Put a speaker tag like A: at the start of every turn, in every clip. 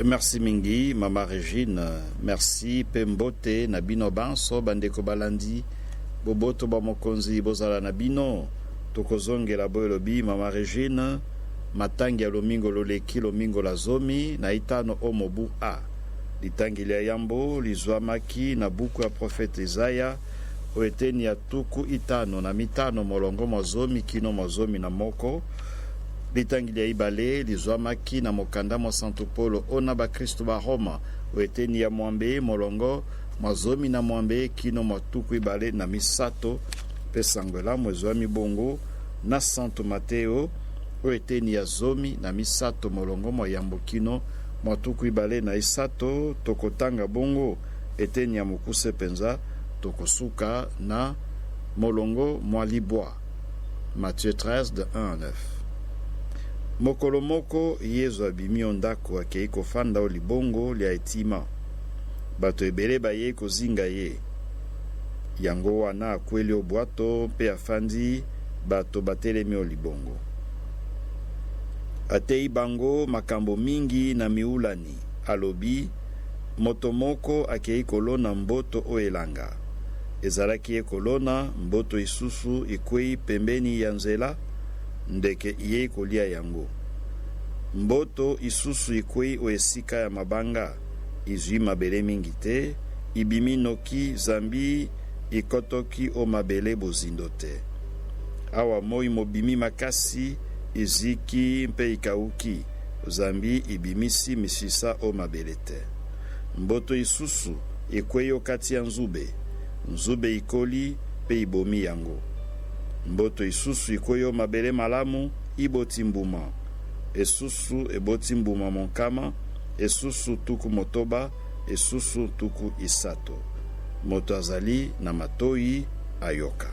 A: Merci mingi mama Regine, merci pe mbote na bino banso bandeko balandi. Boboto ba mokonzi bozala na bino. Tokozongela boye elobi mama Regine, matangi ya lomingo loleki lomingo la zomi na itano o mobu A. Litangi lya yambo lizwamaki na buku ya profete Isaya o eteni ya 55 molongo mwa zomi kino mwa 11. Litangi lya ibale lizwamaki na mokanda mwa Santu Polo ona bakristu ba Roma o eteni ya mwambe molongo mwa 16 kino mwa 23, mpe sango elamu ezwami bongo na Santu Mateo o eteni ya 13 molongo mwa yambo kino mwa 23. Tokotanga bongo eteni ya mokuse mpenza, tokosuka na molongo mwa libwa. Matthieu 13 de 1 à 9. Mokolo moko Yezu abimi o ndako akei kofanda o libongo lya etima. Bato ebele bayei kozinga ye. Yango wana akweli o bwato mpe afandi, bato batelemi o libongo. Ateyi bango makambo mingi na miulani, alobi, Moto moko akei kolona mboto o elanga. Ezalaki ye kolona, mboto isusu ikwei pembeni ya nzela, ndeke iyei kolia yango. Mboto isusu ikwei o esika ya mabanga, izwi mabele mingi te, ibimi noki zambi ikotoki o mabele bozindo te. Awa moi mobimi makasi, iziki mpe ikauki, zambi ibimisi misisa o mabele te. Mboto isusu ekwei o kati ya nzube, nzube ikoli mpe ibomi yango. Mboto isusu ikwei o mabele malamu, iboti mbuma. Esusu eboti mbuma monkama, esusu 60, esusu 30. Moto azali na matoyi, ayoka.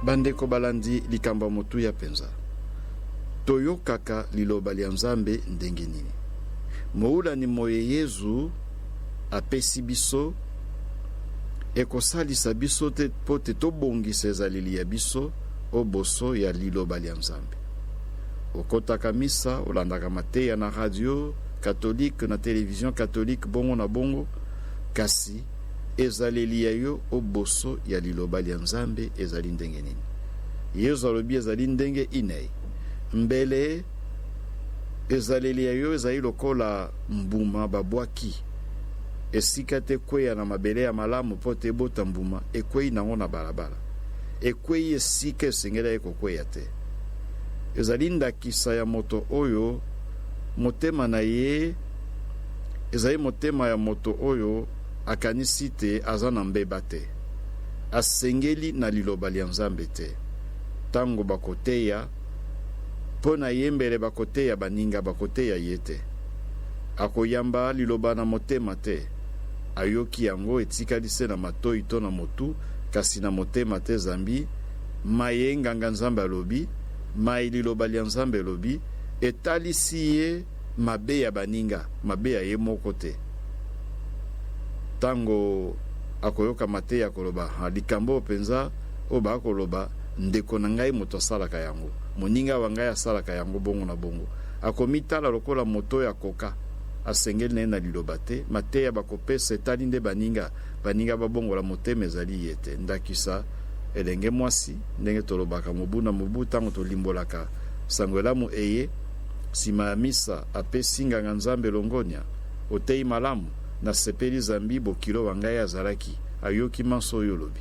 A: Bandeko balandi, likambo ya motuya mpenza, toyokaka liloba lya Nzambe ndenge nini? Moulani moye Yezu apesi biso ekosalisa biso te mpo te tobongisa ezaleli ya biso o boso ya liloba lya Nzambe. Okotaka misa, olandaka mateya na radio katolike, na televizio katolike, bongo na bongo, kasi ezaleli ya yo o boso ya liloba lya Nzambe ezali ndenge nini? Yezu alobi ezali ndenge inei. Mbele ezaleli ya yo ezali lokola mbuma babwaki esika te ekweya na mabele ya malamu mpo te ebota mbuma, ekwei nango na balabala. Ekwei esika esengelaki kokweya te. Ezali ndakisa ya moto oyo motema na ye ezali motema ya moto oyo akanisi te aza na mbeba te. Asengeli na liloba lya Nzambe te. Tango bakoteya mpo na ye mbele bakoteya baninga, bakoteya ye te. Akoyamba liloba na motema te. Ayoki yango etikali se na matoi to na motu, kasi na motema te, zambi maye nganga Nzambe alobi, maye liloba lya Nzambe elobi, etalisi ye mabe ya baninga, mabe ya ye moko te. Tango akoyoka mateya akoloba, Ha, likambo oyo mpenza oyo bakoloba, ndeko na ngai moto asalaka yango, moninga wa ngai asalaka yango, bongo na bongo. Akomitala lokola moto oyo akoka, asengeli na ye na liloba te. Mateya bakopesa etali nde baninga, baninga babongola motema, ezali ye te. Ndakisa, elenge mwasi, ndenge tolobaka mobu na mobu tango tolimbolaka Sango Elamu eye, sima ya misa, apesi nganga Nzambe longonya, Oteyi malamu, nasepeli zambi bokilo wa ngai azalaki, ayoki manso oyo olobi.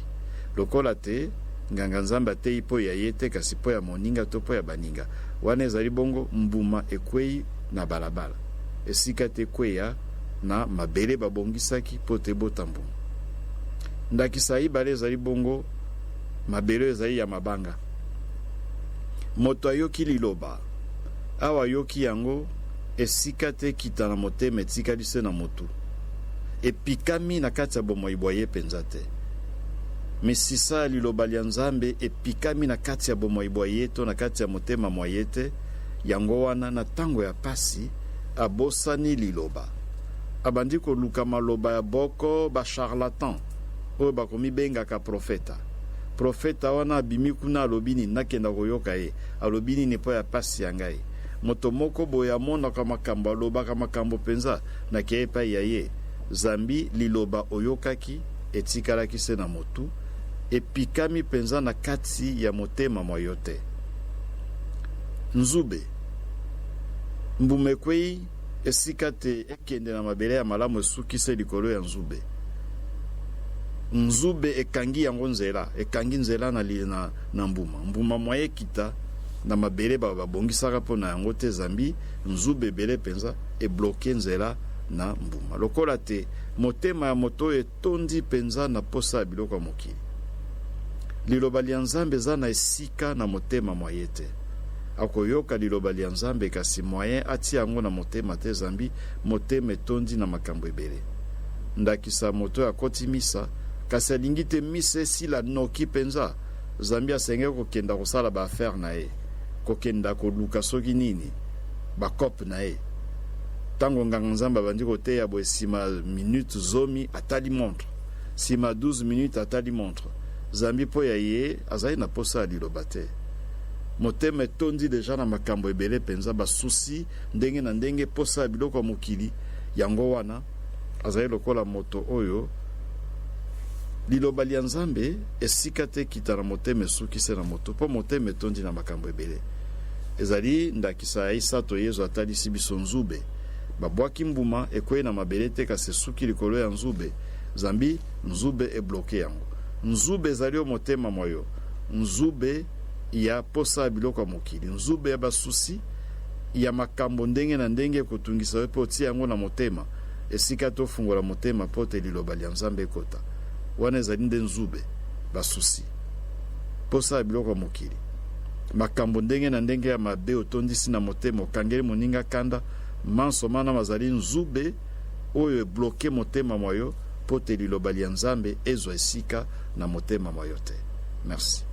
A: Lokola te nganga Nzambe ateyi mpo ya ye te, kasi mpo ya moninga to mpo ya baninga. Wana ezali bongo mbuma ekwei na balabala, esika te ekweya na mabele babongisaki mpo te ebota mbuma. Ndakisa ya ibale ezali bongo mabele oyo ezali ya mabanga. Moto ayoki liloba, awa ayoki yango, esika te ekita na motema, etikali se na motu. Epikami na kati ya bomoi bwa ye mpenza te. Misisa ya liloba lya Nzambe epikami na kati ya bomoi bwa ye to na kati ya motema mwa ye te, yango wana na tango ya pasi abosani liloba. Abandi koluka maloba ya boko ba charlatan oyo bakomibengaka profeta. Profeta wana abimi kuna alobi nini? Nakenda koyoka ye alobi nini mpo ya pasi ya ngai? Moto moko boye amonaka makambo, alobaka makambo mpenza, nakei epai ya ye. Zambi liloba oyokaki etikalaki se na motu, epikami mpenza na kati ya motema mwa yo te. Nzube, mbuma ekwei esika te ekende na mabele ya malamu esuki se likolo ya nzube. Nzube ekangi yango nzela, ekangi nzela na, na, na mbuma. Mbuma mwa ekita na mabele babongisaka mpo na yango te, zambi nzube ebele mpenza ebloke nzela na mbuma. Lokola te motema ya moto oyo etondi mpenza na posa ya biloko ya mokili, liloba lya Nzambe eza na esika na motema mwa ye te. Akoyoka liloba lya Nzambe, kasi moyen atia yango na motema te, zambi motema etondi na makambo ebele. Ndakisa, moto oyo akoti misa, kasi alingi te misa esila noki mpenza, zambi asengeli kokenda kosala ba affaires na ye, kokenda koluka soki nini, ba coop na ye. Tango nganga Nzambe abandi koteya boye, sima minutes 10 atali montre, sima 12 minutes atali montre, zambi mpo ya ye azali na posa ya liloba te. Motema etondi deja na makambo ebele mpenza, ba soucis ndenge na ndenge, posa ya biloko ya mokili. Yango wana azali lokola moto oyo liloba lya Nzambe esika te ekita na motema esuki se na moto, mpo motema etondi na makambo ebele. Ezali ndakisa ya isato Yezu atalisi biso nzube. Babwaki mbuma ekwei na mabele te, kasi esuki likolo ya nzube, zambi nzube ebloke yango. Nzube ezali o motema mwa yo, nzube ya posa ya biloko ya mokili, nzube ya basusi ya makambo ndenge na ndenge ekotungisa yo mpe otia yango na motema esika te ofungola motema mpo te liloba lya Nzambe ekota. Wana ezali nde nzube, basusi, posa ya biloko ya mokili, makambo ndenge na ndenge ya mabe otondisi na motema, okangeli moninga kanda, manso mana mazali nzube oyo ebloke motema mwa yo mpo te liloba lya Nzambe ezwa esika na motema mwa yo te. Merci.